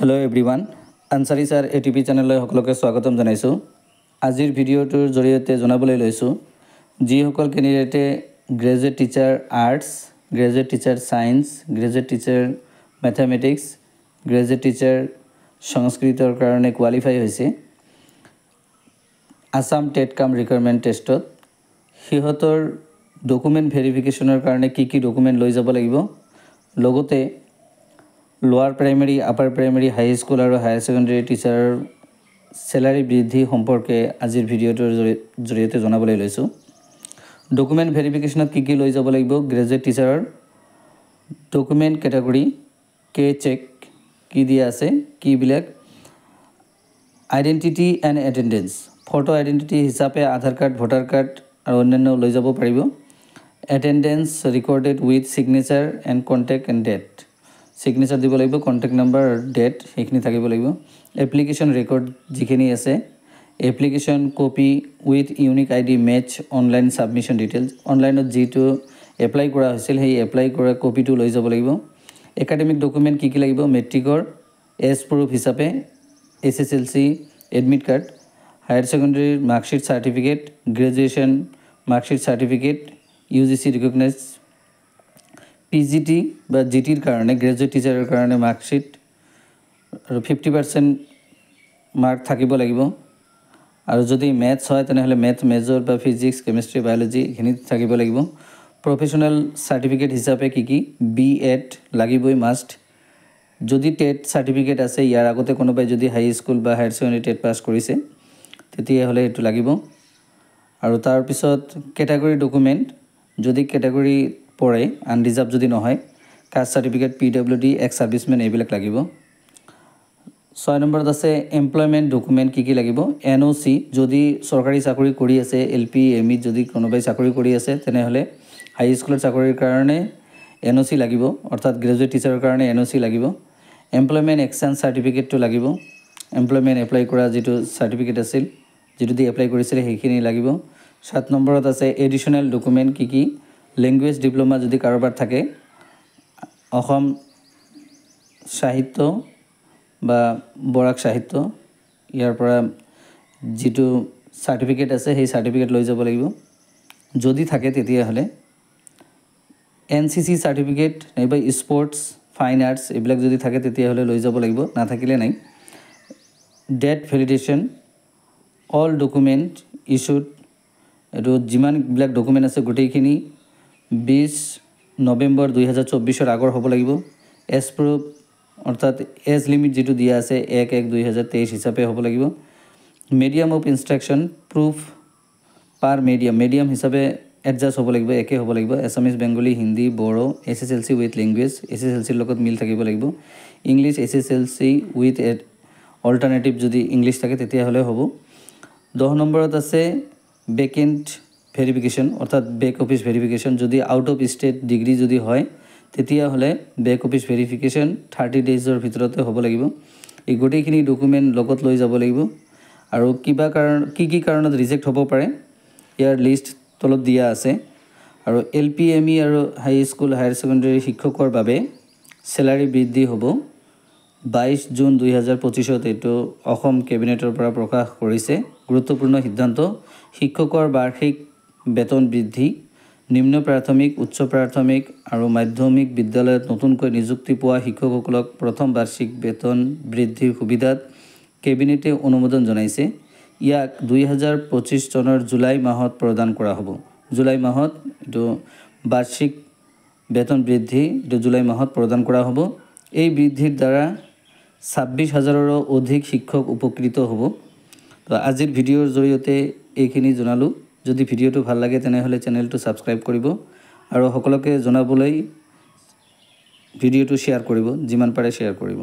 Hello' everyone, Ansari sir এ T P চেনেললৈ সকলোকে স্বাগতম জনাইছোঁ। আজিৰ ভিডিঅ'টোৰ জৰিয়তে জনাবলৈ লৈছোঁ, যিসকল কেণ্ডিডেটে graduate teacher arts, graduate teacher science, graduate teacher mathematics, graduate teacher সংস্কৃতৰ কাৰণে কোৱালিফাই হৈছে আছাম টেট কাম ৰিক্ৰুটমেণ্ট টেষ্টত, সিহঁতৰ ডকুমেণ্ট ভেৰিফিকেশ্যনৰ কাৰণে কি কি ডকুমেণ্ট লৈ যাব লাগিব, লগতে lower primary, upper primary, high school আৰু হায়াৰ ছেকেণ্ডেৰী টিচাৰৰ চেলাৰী বৃদ্ধি সম্পৰ্কে আজিৰ ভিডিঅ'টোৰ জৰিয়তে জনাবলৈ লৈছোঁ। ডকুমেণ্ট ভেৰিফিকেশ্যনত কি কি লৈ যাব লাগিব? গ্ৰেজুৱেট টিচাৰৰ ডকুমেণ্ট কেটেগৰী কে চেক কি দিয়া আছে কিবিলাক? Identity and attendance, photo identity হিচাপে আধাৰ কাৰ্ড, ভোটাৰ কাৰ্ড আৰু অন্যান্য লৈ যাব পাৰিব। Attendance recorded with signature and contact and date, signature দিব লাগিব, কণ্টেক্ট নাম্বাৰ, ডেট সেইখিনি থাকিব লাগিব। এপ্লিকেশ্যন ৰেকৰ্ড যিখিনি আছে, application copy with unique ID match online submission details, অনলাইনত যিটো এপ্লাই কৰা হৈছিল, সেই এপ্লাই কৰা কপিটো লৈ যাব লাগিব। একাডেমিক ডকুমেণ্ট কি কি লাগিব? মেট্ৰিকৰ এজ প্ৰুফ হিচাপে HSLC admit card, higher ছেকেণ্ডেৰীৰ marksheet certificate, graduation marksheet certificate, UGC recognise, PGT বা জি টিৰ কাৰণে, গ্ৰেজুৱেট টিচাৰৰ কাৰণে মাৰ্কশ্বিট আৰু 50% মাৰ্ক থাকিব লাগিব। আৰু যদি মেথছ হয়, তেনেহ'লে মেথ মেজৰ বা ফিজিক্স, কেমেষ্ট্ৰি, বায়'লজি এইখিনি থাকিব লাগিব। প্ৰফেশ্যনেল চাৰ্টিফিকেট হিচাপে কি কি? বি এড লাগিবই, মাষ্ট। যদি টেট চাৰ্টিফিকেট আছে, ইয়াৰ আগতে কোনোবাই যদি হাই স্কুল বা হায়াৰ ছেকেণ্ডেৰী টেট পাছ কৰিছে, তেতিয়াহ'লে এইটো লাগিব। আৰু তাৰপিছত কেটেগৰী ডকুমেণ্ট, যদি কেটেগৰী পৰে, আনৰিজাৰ্ভ যদি নহয়, caste certificate, PWD, ex servicemen এইবিলাক লাগিব। 6 নম্বৰত আছে এমপ্লয়মেণ্ট ডকুমেণ্ট কি কি লাগিব? এনঅ'চি, যদি চৰকাৰী চাকৰি কৰি আছে, এলপি, এমইত যদি কোনোবাই চাকৰি কৰি আছে, তেনেহ'লে হাই স্কুলৰ চাকৰিৰ কাৰণে এনঅ'চি লাগিব, অৰ্থাৎ গ্ৰেজুৱেট টিচাৰৰ কাৰণে এনঅ'চি লাগিব। এমপ্লয়মেণ্ট এক্সচেঞ্জ চাৰ্টিফিকেটটো লাগিব, এমপ্লয়মেণ্ট এপ্লাই কৰা যিটো চাৰ্টিফিকেট আছিল, যিটো দি এপ্লাই কৰিছিলে, সেইখিনি লাগিব। 7 নম্বৰত আছে এডিশ্যনেল ডকুমেণ্ট কি কি? লেংগুৱেজ ডিপ্ল'মা যদি কাৰোবাৰ থাকে, অসম সাহিত্য বা বৰাক সাহিত্য, ইয়াৰ পৰা যিটো চাৰ্টিফিকেট আছে, সেই চাৰ্টিফিকেট লৈ যাব লাগিব যদি থাকে তেতিয়াহ'লে। এনচিচি চাৰ্টিফিকেট নাইবা স্পৰ্টছ, ফাইন আৰ্টছ এইবিলাক যদি থাকে, তেতিয়াহ'লে লৈ যাব লাগিব, নাথাকিলে নাই। Date validation, all document issued, এইটো যিমানবিলাক ডকুমেণ্ট আছে গোটেইখিনি 20 নৱেম্বৰ 2024ৰ আগৰ হ'ব লাগিব। এজ প্ৰুফ, অৰ্থাৎ এজ লিমিট যিটো দিয়া আছে, 1/1/2023 হিচাপে হ'ব লাগিব। Medium of instruction proof per medium, medium হিচাপে এডজাষ্ট হ'ব লাগিব, একে হ'ব লাগিব। এছামিছ, Bengali, Hindi, Bodo, HSLC with language, HSLCৰ লগত মিল থাকিব লাগিব। English HSLC with alternative যদি ইংলিছ থাকে, তেতিয়াহ'লে হ'ব। 10 নম্বৰত আছে বেকেণ্ড ভেৰিফিকেশ্যন, অৰ্থাৎ বেক অফিচ ভেৰিফিকেশ্যন। যদি আউট অফ ষ্টেট ডিগ্ৰী যদি হয়, তেতিয়াহ'লে বেক অফিচ ভেৰিফিকেশ্যন 30 ডেইজৰ ভিতৰতে হ'ব লাগিব। এই গোটেইখিনি ডকুমেণ্ট লগত লৈ যাব লাগিব। আৰু কিবা কাৰণ, কি কি কাৰণত ৰিজেক্ট হ'ব পাৰে, ইয়াৰ লিষ্ট তলত দিয়া আছে। আৰু এলপি, এমই আৰু হাই স্কুল, হায়াৰ ছেকেণ্ডেৰী শিক্ষকৰ বাবে চেলাৰী বৃদ্ধি হ'ব 22 জুন 2025ত। এইটো অসম কেবিনেটৰ পৰা প্ৰকাশ কৰিছে গুৰুত্বপূৰ্ণ সিদ্ধান্ত। শিক্ষকৰ বাৰ্ষিক বেতন বৃদ্ধি। নিম্ন প্ৰাথমিক, উচ্চ প্ৰাথমিক আৰু মাধ্যমিক বিদ্যালয়ত নতুনকৈ নিযুক্তি পোৱা শিক্ষকসকলক প্ৰথম বাৰ্ষিক বেতন বৃদ্ধিৰ সুবিধাত কেবিনেটে অনুমোদন জনাইছে। ইয়াক 2025 চনৰ জুলাই মাহত প্ৰদান কৰা হ'ব। জুলাই মাহত এইটো বাৰ্ষিক বেতন বৃদ্ধি, এইটো জুলাই মাহত প্ৰদান কৰা হ'ব। এই বৃদ্ধিৰ দ্বাৰা 26 হাজাৰৰো অধিক শিক্ষক উপকৃত হ'ব। তো আজিৰ ভিডিঅ'ৰ জৰিয়তে এইখিনি জনালোঁ। যদি ভিডিঅ'টো ভাল লাগে, তেনেহ'লে চেনেলটো ছাবস্ক্ৰাইব কৰিব আৰু সকলোকে জনাবলৈ ভিডিঅ'টো শ্বেয়াৰ কৰিব, যিমান পাৰে শ্বেয়াৰ কৰিব।